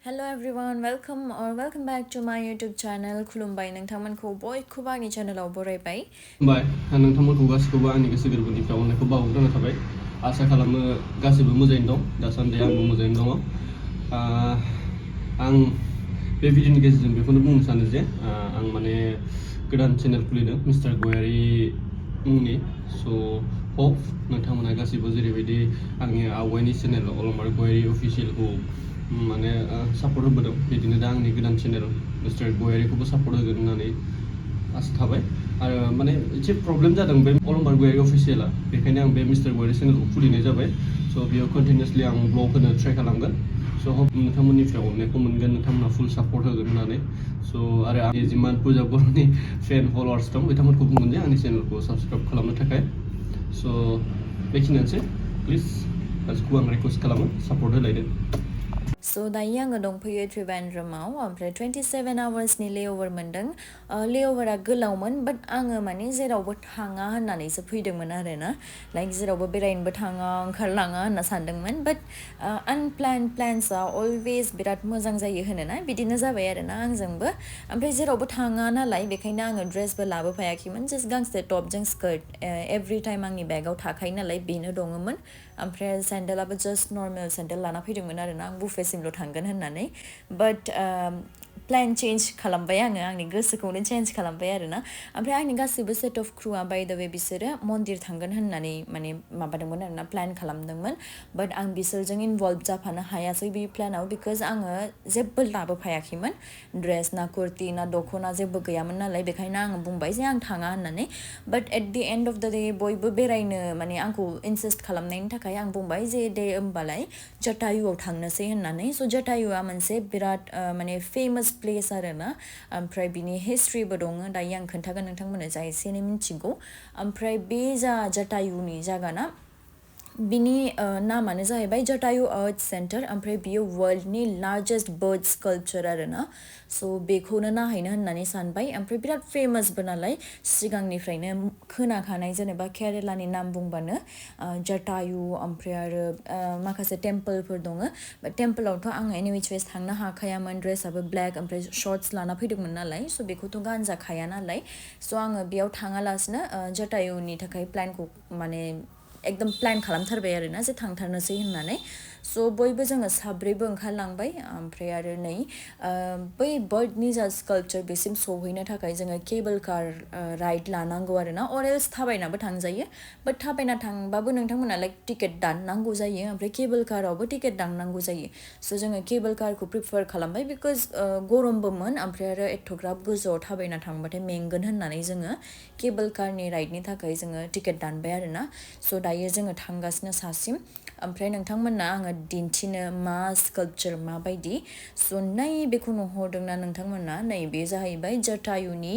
Hello everyone, welcome back to my YouTube channel. खुलुमबाय नोंथांमोनखौ बयखौबो आंनि चेनेलाव बरायबाय। खुलुमबाय नोंथांमोनखौ गासिखौबो आंनि गोसो गोरबोनिफ्राय अननायखौ बावहरग्रोनाय थाबाय। आसा खालामो गासिबो मोजाङैनो दं। दासान्दि आंबो मोजाङैनो दङ। आं बे भिडिअनि गेजेरजों बेखौनो बुंनो सानो जे आं माने गोदान चेनेल खुलिदों मिस्टार गयारि मुंनि। स' हप नोंथांमोना गासिबो जेरैबायदि आंनि आवगायनि चेनेल अलंबार गयारि अफिसियेलखौ माने सापर्ट होबोदों बिदिनो दा आंनि गोदान चेनेल मिस्टार गयारिखौबो सापर्ट होगोन होननानै आसा थाबाय। आरो माने एसे प्रब्लेम जादों बे अलंबार गयारि अफिसियेला, बेखायनो आं बे मिस्टार गयारि चेनेलखौ खुलिनाय जाबाय। स' बेयाव कन्टिनिउसलि आं ब्लग होनो ट्राइ खालामगोन। स' हप नोंथांमोननिफ्राय अननायखौ मोनगोन, नोंथांमोना फुल सापर्ट होगोन होननानै। स' आरो आंनि जिमान पुजा बर'नि फेन फलोवार्स दं बिथांमोनखौ बुंगोन जे आंनि चेनेलखौ साबसक्राइब खालामनो थाखाय। स' बेखिनियानोसै। प्लिज गासिखौबो आं रिकुवेस्ट खालामो, सापर्ट होलायदो। दायो आङो दंफैयो त्रिवेन्द्रमाव, ओमफ्राय 27 आवार्सनि लेअभार मोन्दों। लेअभारा गोलावमोन, बाट आङो माने जेरावबो थाङा होननानैसो फैदोंमोन आरो ना। लाइक जेरावबो बेरायनोबो थाङा, ओंखारलाङा होनना सानदोंमोन। बाट प्लेन्सआ अलवेज बिराद मोजां जायो होनोना, बिदिनो जाबाय आरो ना आंजोंबो। ओमफ्राय जेरावबो थाङा नालाय बेखायनो आङो ड्रेसबो लाबोफायाखैमोन, जास्ट गांसे टपजों स्कार्ट एभ्रि टाइम आंनि बेगाव थाखायो नालाय बेनो दङमोन। ओमफ्राय सेन्देलाबो जास्ट नर्मेल सेन्देल लाना फैदोंमोन आरो ना, आं बुफेसिमल' थांगोन होननानै। बाट प्लेन चेन्ज खालामबाय आङो, आंनि गोसोखौनो चेन्ज खालामबाय आरो ना। ओमफ्राय आंनि गासैबो set of क्रुआ by the way बिसोरो मन्दिर थांगोन होननानै माने माबादोंमोन आरो ना, प्लेन खालामदोंमोन। बाट आं बिसोरजों इनभल्भ जाफानो हायासै बे प्लेनाव, बिकज आङो जेबो लाबोफायाखैमोन। ड्रेस ना कुर्ति ना दख'ना जेबो गैयामोन नालाय, बेखायनो आङो बुंबाय जे आं थाङा होननानै। बाट एट दि एन्ड अफ द डे बयबो बेरायनो माने आंखौ इनसिस्ट खालामनायनि थाखाय आं बुंबाय जे दे होमबालाय जटायुआव थांनोसै होननानै। स' जटायुआ मोनसे बिराद माने फेमास प्लेस आरो ना। ओमफ्राय बिनि हिस्ट्रिबो दङ, दायो आं खोन्थागोन नोंथांमोननो जा एसे एनै मिथिगौ। ओमफ्राय बे जा जटायुनि जायगा ना, बिनि नामानो जाहैबाय जटायु अर्थ सेन्टार। ओमफ्राय बियो वर्ल्डनि लार्जेस्ट बार्ड स्काल्पचार आरो ना। स' बेखौनो नायहैनो होननानै सानबाय। ओमफ्राय बिराद फेमासबो नालाय, सिगांनिफ्रायनो खोनाखानाय, जेनेबा केरेलानि नाम बुंबानो जटायु, ओमफ्राय आरो माखासे टेम्पोलफोर दङ। टेम्पोलावथ' आङो एनि विच वेस थांनो हाखायामोन, ड्रेसाबो ब्लेक ओमफ्राय शर्ट्स लाना फैदोंमोन नालाय, स' बेखौथ' गानजाखाया नालाय। स' आङो बेयाव थाङालासिनो जटायुनि थाखाय प्लेनखौ माने एकदम प्लेन खालामथारबाय आरो ना, जे थांथारनोसै होननानै। स' बयबो जोङो साब्रैबो ओंखारलांबाय। ओमफ्राय आरो नै बै बार्डनि जा स्काल्पचार बेसिम सहैनो थाखाय जोङो केबोल कार राइड लानांगौ आरो ना, अरेल्स थाबायनाबो थांजायो। बाट थाबायना थांबाबो नोंथांमोना लाइक टिकेट दाननांगौ जायो, ओमफ्राय केबोल कारावबो टिकेट दाननांगौ जायो। स' जोङो केबोल कारखौ प्रिफार खालामबाय, बिकज गरमबोमोन, ओमफ्राय आरो एथ'ग्राब गोजौआव थाबायना थांबाथाय मेंगोन होननानै जोङो केबोल कारनि राइडनि थाखाय जोङो टिकेट दानबाय आरो ना। स' दायो जोङो थांगासिनो सासिम। ओमफ्राय नोंथांमोननो आङो दिन्थिनो मा स्काल्पचार माबायदि। स' बेखौ नुहरदोंना नोंथांमोना, बे जाहैबाय जटायुनि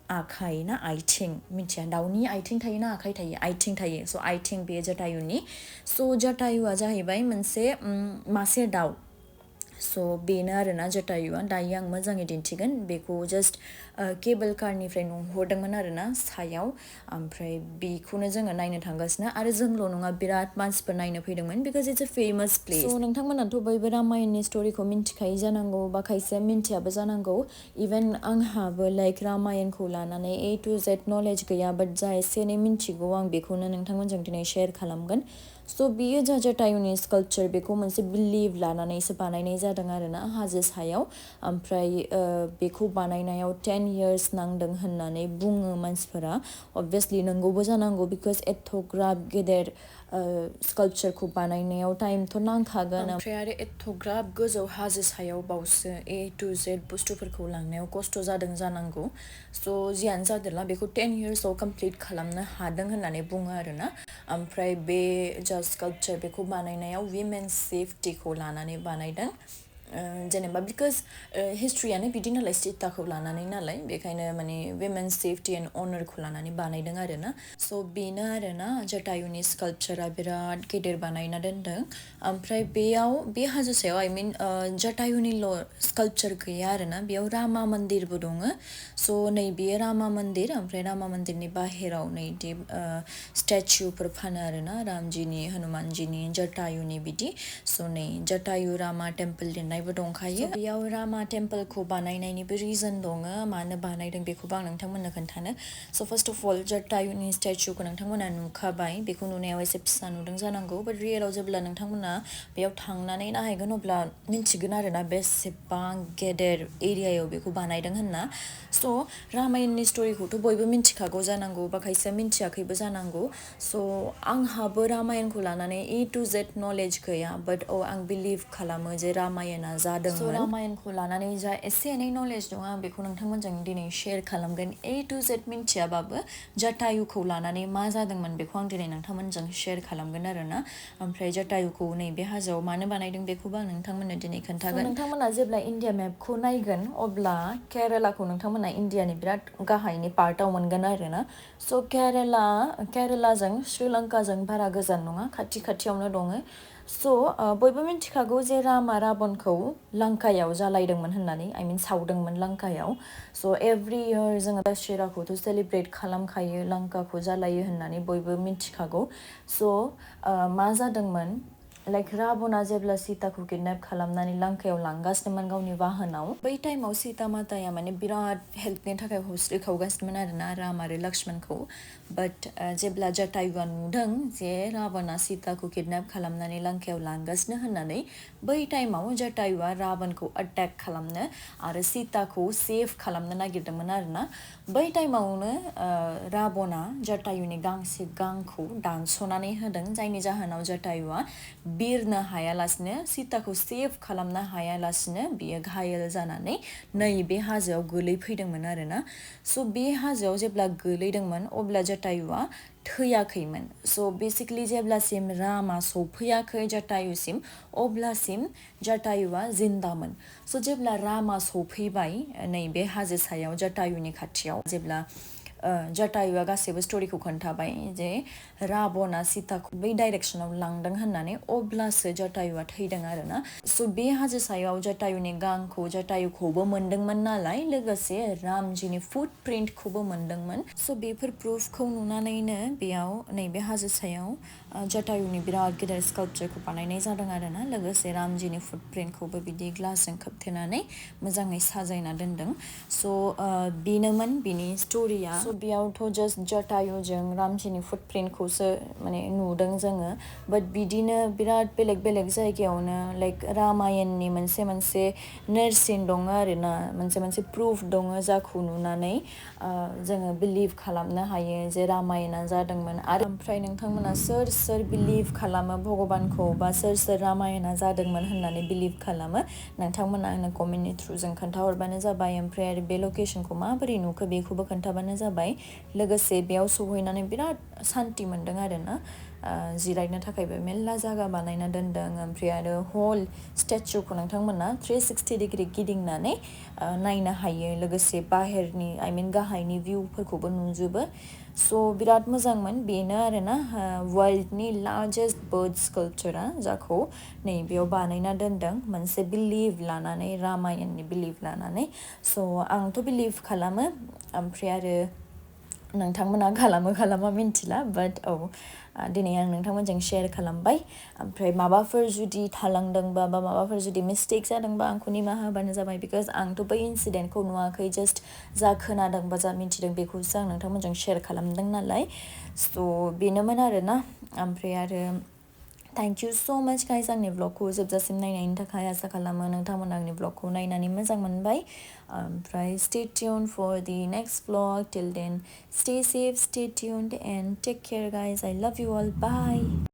आखाइ ना आथिं, मिथिया, दाउनि आथिं थायो ना आखाइ थायो, आथिं थायो। स' आथिं बे जटायुनि। स' जटायुआ जाहैबाय मोनसे मासे दाउ। स' बेनो आरो ना जटायुआ। दायो आं मोजाङै दिन्थिगोन बेखौ। जास्ट केबोल कारनिफ्राय नुहरदोंमोन आरो ना सायाव। ओमफ्राय बेखौनो जोङो नायनो थांगासिनो, आरो जोंल' नङा, बिराद मानसिफोर नायनो फैदोंमोन, because it's a famous place. स' नोंथांमोनाथ' बयबो रामायणनि स्ट'रिखौ मिन्थिखायो जानांगौ, बा खायसे मिन्थियाबो जानांगौ। इभेन आंहाबो लाइक रामायणखौ लानानै ए टु जेड नलेज गैया, बाट जा एसे एनै मिन्थिगौ आं बेखौनो नोंथांमोनजों दिनै शेयार खालामगोन। स' बियो जा जटायुनि स्काल्पचार, बेखौ मोनसे बिलिभ लानानैसो बानायनाय जादों आरो ना, हाजो सायाव। ओमफ्राय बेखौ बानायनायाव 10 years नांदों होननानै बुङो मानसिफोरा। अबभियासलि नंगौबो जानांगौ, बिकज एथ'ग्राब गेदेर स्काल्पचारखौ बानायनायाव टाइमथ' नांखागोन। ओमफ्राय आरो एथ'ग्राब गोजौ हाजो सायाव बावसो ए टु जेड बुस्थुफोरखौ लांनायाव खस्थ' जादों जानांगौ। स' जियानो जादोंला बेखौ 10 yearsआव कमप्लिट खालामनो हादों होननानै बुङो आरो ना। ओमफ्राय बे जा स्काल्पचार बेखौ बानायनायाव विमेन्स सेफटिखौ लानानै बानायदों। जेनेबा बिकज हिस्ट्रियानो बिदि नालाय, सिताखौ लानानै नालाय, बेखायनो माने विमेन्स सेफटि एन्ड अनारखौ लानानै बानायदों आरो ना। स' बेनो आरो ना, जटायुनि स्काल्पचारा बिराद गेदेर बानायना दोनदों। ओमफ्राय बेयाव बे हाजो सायाव मिन जटायुनिल' स्काल्पचार गैया आरो ना, बेयाव रामा मन्दिरबो दङ। स' नै बेयो रामा मन्दिर। ओमफ्राय रामा मन्दिरनि बाहेराव नैदि स्टेचुफोर फानो आरो ना, रामजिनि, हनुमानजिनि, जटायुनि बिदि। स' नै जटायु रामा टेम्पोल लिरनाय लिरनायबो दंखायो बेयाव रामा टेम्पलखौ बानायनायनिबो रिजन दङ मानो बानायदों बेखौबो आं नोंथांमोननो खोन्थानो स' फार्स्ट अफ अल जटायुनि स्टेचुखौ नोंथांमोना नुखाबाय बेखौ नुनायाव एसे फिसा नुदों जानांगौ बाट रियेलाव जेब्ला नोंथांमोना बेयाव थांनानै नायहैगोन अब्ला मिन्थिगोन आरोना बेसेबां गेदेर एरियायाव बेखौ बानायदों होनना स' रामायणनि स्ट'रिखौथ' बयबो मिन्थिखागौ जानांगौ बा खायसेया मिन्थियाखैबो जानांगौ स' आंहाबो रामायणखौ लानानै A to Z नलेज गैया बाट आं बिलिभ खालामो जे रामायणा जादोंमोन रामायणखौ लानानै जा एसे एनै नलेज दं आं बेखौ नोंथांमोनजों दिनै शेयार खालामगोन A to Z मिन्थियाबाबो जटायुखौ लानानै मा जादोंमोन बेखौ आं दिनै नोंथांमोनजों शेयार खालामगोन आरोना ओमफ्राय जटायुखौ नैबे हाजोआव मानो बानायदों बेखौबो आं नोंथांमोननो दिनै खोन्थागोन नोंथांमोना जेब्ला इन्डिया मेपखौ नायगोन अब्ला केरेलाखौ नोंथांमोना इन्डियानि बिराद गाहायनि पार्टआव मोनगोन आरोना स' केरेलाजों श्रीलंकाजों बारा गोजान नङा खाथि खाथियावनो दङ स' बयबो मिन्थिखागौ जे रामा राबनखौ लंकायाव जालायदोंमोन होननानै सावदोंमोन लंकायाव स' एभ्रि इयार जोङो दशेराखौथ' सेलिब्रेट खालामखायो लंकाखौ जालायो होननानै बयबो मिन्थिखागौ स' मा जादोंमोन लाइक राबना जेब्ला सीताखौ किडनेप खालामनानै लंकायाव लांगासिनोमोन गावनि वाहनाव बै टाइमाव सीता माताया बिराद हेल्पनि थाखाय हस्रि खावगासिनोमोन आरोना राम आरो लक्ष्मणखौ बाट जेब्ला जटायुआ नुदों जे रावणा सीताखौ किडनेप खालामनानै लंकायाव लांगासिनो होननानै बै टाइमाव जटायुआ रावणखौ एटेक खालामनो आरो सीताखौ सेभ खालामनो नागिरदोंमोन आरोना बै टाइमावनो रावणा जटायुनि गांसे गांखौ दानस'नानै होदों जायनि जाहोनाव जटायुआ बिरनो हायालासिनो सीताखौ सेभ खालामनो हायालासिनो बियो घायल जानानै नैबे हाजोआव गोलैफैदोंमोन आरोना स' बे हाजोआव जेब्ला गोलैदोंमोन अब्ला जटायुआ थैयाखैमोन स' बेसिकलि जेब्लासिम रामा सौफैयाखै जटायुसिम अब्लासिम जटायुआ जिन्दामोन स' जेब्ला रामा सौफैबाय नैबे हाजो सायाव जटायुनि खाथियाव जेब्ला जटायुआ गासैबो स्ट'रिखौ खोन्थाबाय जे रावणा सीताखौ बै डाइरेक्सनाव लांदों होननानै अब्लासो जटायुआ थैदों आरोना स' बे हाजो सायाव जटायुनि गांखौ जटायुखौबो मोनदोंमोन नालाय लोगोसे रामजीनि फुटप्रिन्टखौबो मोनदोंमोन स' बेफोर प्रुफखौ नुनानैनो बेयाव नैबे हाजो सायाव जटायुनि बिराद गिदिर स्काल्पचारखौ बानायनाय जादों आरोना लोगोसे रामजीनि फुटप्रिन्टखौबो बिदि ग्लासजों खोबथेनानै मोजाङै साजायना दोनदों स' बेनोमोन बिनि स्ट'रिया स' बेयावथ' जास्ट जटायुजों रामजीनि फुटप्रिन्टखौसो नुदों जोङो बाट बिदिनो बिराद बेलेग बेलेग जायगायावनो लाइक रामायणनि मोनसे नेरसिन दङ आरोना मोनसे प्रुफ दङ जाखौ नुनानै जोङो बिलिभ खालामनो हायो जे रामायणा जादोंमोन आरो ओमफ्राय नोंथांमोना सोर बिलिभ खालामो भगबानखौ बा सोर रामायणा जादोंमोन होननानै बिलिभ खालामो नोंथांमोना आंनो कमेन्टनि थ्रुजों खोन्थाहरबानो जाबाय ओमफ्राय आरो बे लकेसनखौ माबोरै नुखो बेखौबो खोन्थाबानो जाबाय लोगोसे बेयाव सहैनानै बिराद सान्थि मोन्दों आरोना जिरायनो थाखायबो मेरला जागा बानायना दोनदों ओमफ्राय आरो हल स्टेचुखौ नोंथांमोना 360 डिग्री गिदिंनानै नायनो हायो लोगोसे बाहेरनि गाहायनि भिउफोरखौबो नुजोबो स' बिराद मोजांमोन बेनो आरोना वर्ल्डनि लार्जेस्ट बार्ड स्काल्पचारा जाखौ नैबेयाव बानायना दोनदों मोनसे बिलिभ लानानै रामायणनि बिलिभ लानानै स' आंथ' बिलिभ खालामो ओमफ्राय आरो नोंथांमोना खालामा मिन्थिला बाट दिनै आं नोंथांमोनजों शेयार खालामबाय ओमफ्राय माबाफोर जुदि थालांदोंबा बा माबाफोर जुदि मिस्टेक जादोंबा आंखौ निमाहा होबानो जाबाय बिकज आंथ' बै इन्सिडेन्टखौ नुवाखै जास्ट जा खोनादों बा जा मिन्थिदों बेखौसो आं नोंथांमोनजों शेयार खालामदों नालाय स' बेनोमोन आरोना ओमफ्राय आरो थेंक इउ स' माच गाइस आंनि ब्लगखौ जोबजासिम नायनायनि थाखाय आसा खालामो नोंथांमोना आंनि ब्लगखौ नायनानै मोजां मोनबाय ओमफ्राय stay tune for the next blog till then stay safe stay tuned and take care guys I love you all bye